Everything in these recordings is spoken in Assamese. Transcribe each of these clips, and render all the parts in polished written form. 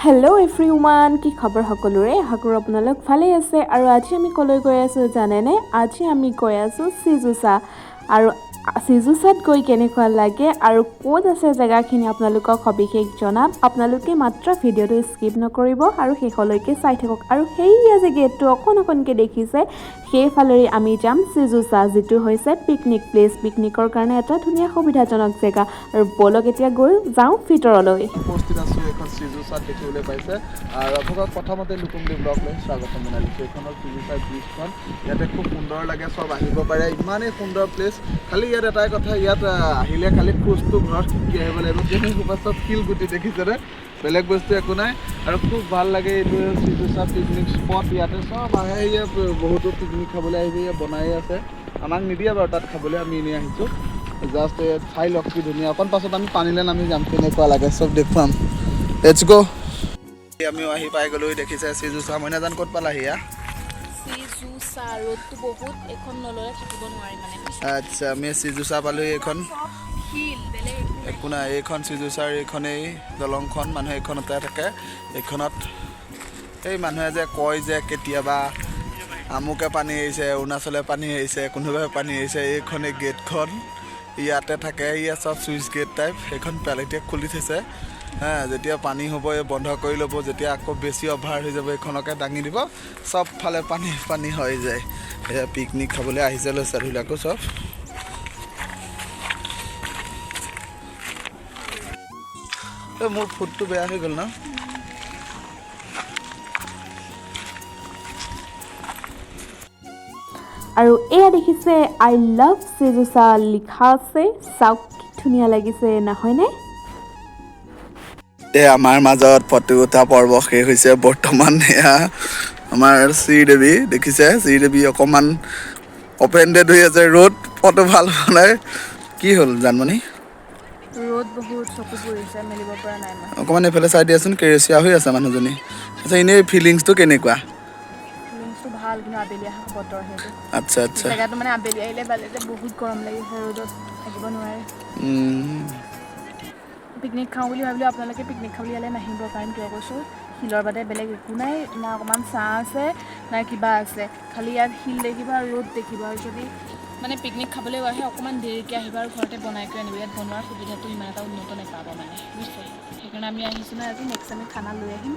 হেল্ল' এভৰিৱান, কি খবৰ সকলোৰে? আশা কৰোঁ আপোনালোক ভালেই আছে। আৰু আজি আমি ক'লৈ গৈ আছোঁ জানেনে? আজি আমি গৈ আছোঁ চিজুচা। আৰু চিজুচাত গৈ কেনেকুৱা লাগে আৰু ক'ত আছে জেগাখিনি আপোনালোকক সবিশেষ জনাম। আপোনালোকে মাত্ৰ ভিডিঅ'টো স্কিপ নকৰিব আৰু শেষলৈকে চাই থাকক। আৰু সেইয়া যে গেটটো অকণ অকণকৈ দেখিছে, সেইফালেৰে আমি যাম চিজুচা, যিটো হৈছে পিকনিক প্লেচ। পিকনিকৰ কাৰণে এটা ধুনীয়া সুবিধাজনক জেগা। আৰু ব'লক এতিয়া গৈ যাওঁ ভিতৰলৈ। উপস্থিত আছোঁ এইখন শ্ৰীজুচাত, দেখিবলৈ পাইছে। আৰু আপোনাক প্ৰথমতে লুকুমলি ব্লগলৈ স্বাগতম জনাইছোঁ। এইখন হ'ল শ্ৰীজুচাৰ ব্ৰিজখন। ইয়াতে খুব সুন্দৰ লাগে, চব আহিব পাৰে, ইমানেই সুন্দৰ প্লেচ। খালি ইয়াত এটাই কথা, ইয়াত আহিলে খালি খোজটো ঘৰত শিকি আহিব লাগিব। কিয়নো সোপা চব শিলগুটি দেখিছেনে, বেলেগ বস্তু একো নাই। আৰু খুব ভাল লাগে। এইটো শ্ৰীজুচা পিকনিক স্পট। ইয়াতে চব আহে, ইয়াত বহুতো পিকনিক খাবলৈ আহিব। ইয়াত বনাই আছে, আমাক নিদিয়ে বাৰু তাত খাবলৈ, আমি এনেই আহিছোঁ জাষ্ট। ইয়াত চাই লওক কি ধুনীয়া। অকণ পাছত আমি পানীলৈ নামি যাম, কেনেকুৱা লাগে চব দেখুৱাম। Let's go. আমিও আহি পাই গ'লো, দেখিছে শ্ৰীজুচা। মইনাজান, ক'ত পালাহি? চিজুচা, ৰ'দটো বহুত, এইখন নল'লে থাকিব নোৱাৰি মানে, বুজিছা? আচ্ছা, আমি শ্ৰীজুচা পালোহি। এইখন চব শিল, বেলেগ একো নাই। একো নাই। এইখন শ্ৰীজুচাৰ এইখনেই দলংখন, মানুহে এইখনতে থাকে। এইখনত এই মানুহে যে কয় যে কেতিয়াবা আমুকে পানী এৰিছে, অৰুণাচলে পানী এৰিছে, কোনোবাই পানী এৰিছে, এইখনেই গেটখন, ইয়াতে থাকে। ইয়াত চব চুইচ গেট টাইপ। সেইখন এতিয়া খুলি থৈছে। হা, যেতিয়া পানী হ'ব এই বন্ধ কৰি ল'ব। যেতিয়া আকৌ বেছি অভাৰ হৈ যাব, এইখনকে দাঙি দিব, চবফালে পানী পানী হৈ যায়। এয়া পিকনিক খাবলৈ আহিছে ল'ৰা ছোৱালীবিলাকো চব। এই মোৰ ফুটটো বেয়া হৈ গ'ল ন? আৰু এয়া দেখিছে I love চিজুচা লিখা আছে। চাওক কি ধুনীয়া লাগিছে, নহয়নে? এই আমাৰ মাজত ফটো উঠা পৰ্ব শেষ হৈছে। বৰ্তমান এয়া আমাৰ শ্ৰীদেৱী দেখিছে, শ্ৰীদেৱী অকণমান অফেণ্ডেড হৈ আছে, ৰ'দ, ফটো ভাল হোৱা নাই। কি হ'ল জানমণি? ৰ'দ বহুত, চকু পৰিছে, মেলিব পৰা নাই মই। অকণমান এইফালে চাই দিয়াচোন, কেৰেচীয়া হৈ আছে মানুহজনী। আচ্ছা, এনেই ফিলিংছটো কেনেকুৱা? ফিলিংছটো ভাল, কিন্তু আবেলি অহা বতৰ সেইটো। আচ্ছা আচ্ছা। জেগাটো মানে আবেলি আহিলে ভাল, এতিয়া বহুত গৰম লাগিছে, ৰ'দত থাকিব নোৱাৰে। পিকনিক খাওঁ বুলি ভাবিলেও আপোনালোকে পিকনিক খাবলৈ ইয়ালৈ নাহিব। কাৰণ কিয় কৈছোঁ, শিলৰ বাদে বেলেগ একো নাই, না অকণমান ছাঁ আছে না কিবা আছে, খালি ইয়াত শিল দেখিব আৰু ৰ'দ দেখিব। আৰু যদি মানে পিকনিক খাবলৈ আহে, অকণমান দেৰিকৈ আহিব আৰু ঘৰতে বনাই কৰি আনিব। ইয়াত বনোৱাৰ সুবিধাটো ইমান এটা উন্নত নাপাব মানে, বুজিছে? সেইকাৰণে আমি আহিছোঁ নহয় আজি, নেক্সট আমি খানা লৈ আহিম,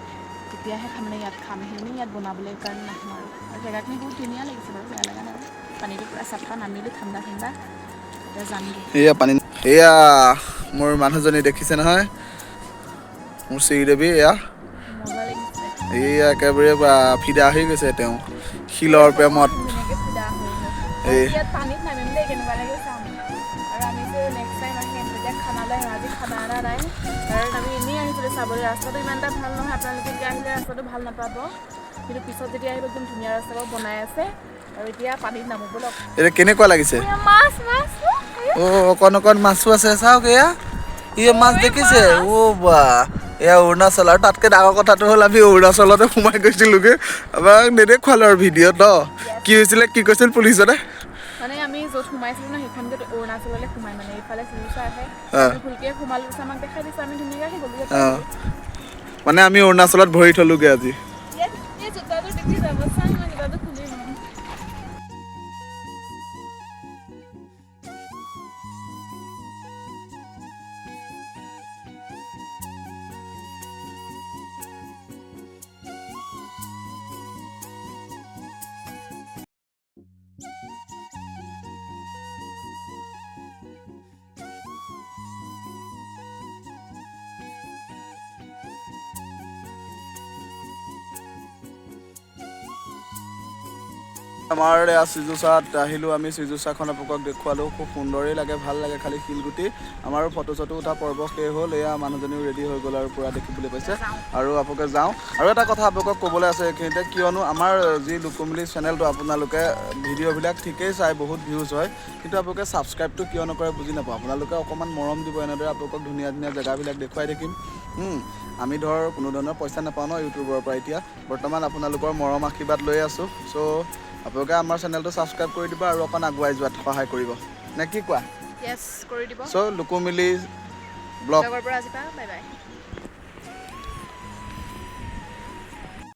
তেতিয়াহে খাম, মানে ইয়াত খাম। সেইখিনি ইয়াত বনাবলৈ কাৰণে নাহোঁ আৰু। আৰু জেগাখিনি বহুত ধুনীয়া লাগিছে বাৰু, বেয়া লগা নাই। পানীটো পূৰা চাফা, নামিলোঁ ঠাণ্ডা ঠাণ্ডা। এতিয়া যামগৈ। এয়া পানী, এয়া মোৰ মানুহজনী দেখিছে নহয়, মোৰ শ্ৰীদেৱী। এয়া মজা লাগিছে। এয়া একেবাৰে ফিদা হৈ গৈছে তেওঁ শিলৰ প্ৰেমত। ধুনীয়াকৈ ফিদা হৈ গ'ল। এই ইয়াত পানীত নামিম দেই, কেনেকুৱা লাগে চাম। আৰু আমি যে নেক্সট টাইম আহিম তেতিয়া খানা লৈ আহিম। আজি খানা অনা নাই, কাৰণ আমি এনেই আহিছিলোঁ চাবলৈ। ৰাস্তাটো ইমান এটা ভাল নহয়, আপোনালোকে এতিয়া আহিলে ৰাস্তাটো ভাল নাপাব, কিন্তু পিছত যেতিয়া আহিব একদম ধুনীয়া ৰাস্তা বনাই আছে। আৰু এতিয়া পানীত নামো ব'লক। এতিয়া কেনেকুৱা লাগিছে? এয়া মাছ, মাছ। অ', অকণ অকণ মাছো আছে, চাওক। এয়া ইয়ে মাছ দেখিছে? অ' বা, এয়া অৰুণাচল। আৰু তাতকৈ ডাঙৰ কথাটো হ'ল, আমি অৰুণাচলতে সোমাই গৈছিলোগৈ, আমাক নেদেখুৱালো আৰু ভিডিঅ'ত ন। কি হৈছিলে, কি কৈছিল পুলিচজনে? মানে আমি য'ত সোমাইছিলোঁ ন, সেইখন গেট অৰুণাচললৈ সোমাই, মানে এইফালে চিজুচা আহে। আমি ভুলকৈ সোমালোঁ, পিছত আমাক দেখাই দিছে, আমি ধুনীয়াকৈ আহি গ'লো। অঁ, মানে আমি অৰুণাচলত ভৰি থলোগৈ আজি। ইয়াত এই জোতাটো দেখি যাব, চাই মই জোতাটো খুলিম। আমাৰ এয়া চিজুচাত আহিলোঁ আমি। চিজুচাখন আপোনালোকক দেখুৱালোঁ, খুব সুন্দৰেই লাগে, ভাল লাগে, খালি শিলগুটি। আমাৰো ফটো চটো উঠা পৰ্ব শেষ হ'ল। এয়া মানুহজনীও ৰেডি হৈ গ'ল আৰু পূৰা দেখিবলৈ পাইছে। আৰু আপোনালোকে যাওঁ। আৰু এটা কথা আপোনালোকক ক'বলৈ আছে এইখিনিতে, কিয়নো আমাৰ যি লুকুমলি চেনেলটো, আপোনালোকে ভিডিঅ'বিলাক ঠিকেই চাই, বহুত ভিউজ হয়, কিন্তু আপোনালোকে ছাবস্ক্ৰাইবটো কিয় নকৰে বুজি নাপাওঁ। আপোনালোকে অকণমান মৰম দিব, এনেদৰে আপোনালোকক ধুনীয়া ধুনীয়া জেগাবিলাক দেখুৱাই থাকিম। আমি ধৰ কোনো ধৰণৰ পইচা নাপাওঁ ন ইউটিউবৰ পৰা, এতিয়া বৰ্তমান আপোনালোকৰ মৰম আশীৰ্বাদ লৈ আছোঁ। চ' আপোনালোকে আমাৰ চেনেলটো ছাবস্ক্ৰাইব কৰি দিব আৰু অকণ আগুৱাই যোৱাত সহায় কৰিব, নে কি কোৱা? য়েছ, কৰি দিব। চ' লুকুমিলি ব্লগ লগৰ পৰা আজি পৰা বাই বাই।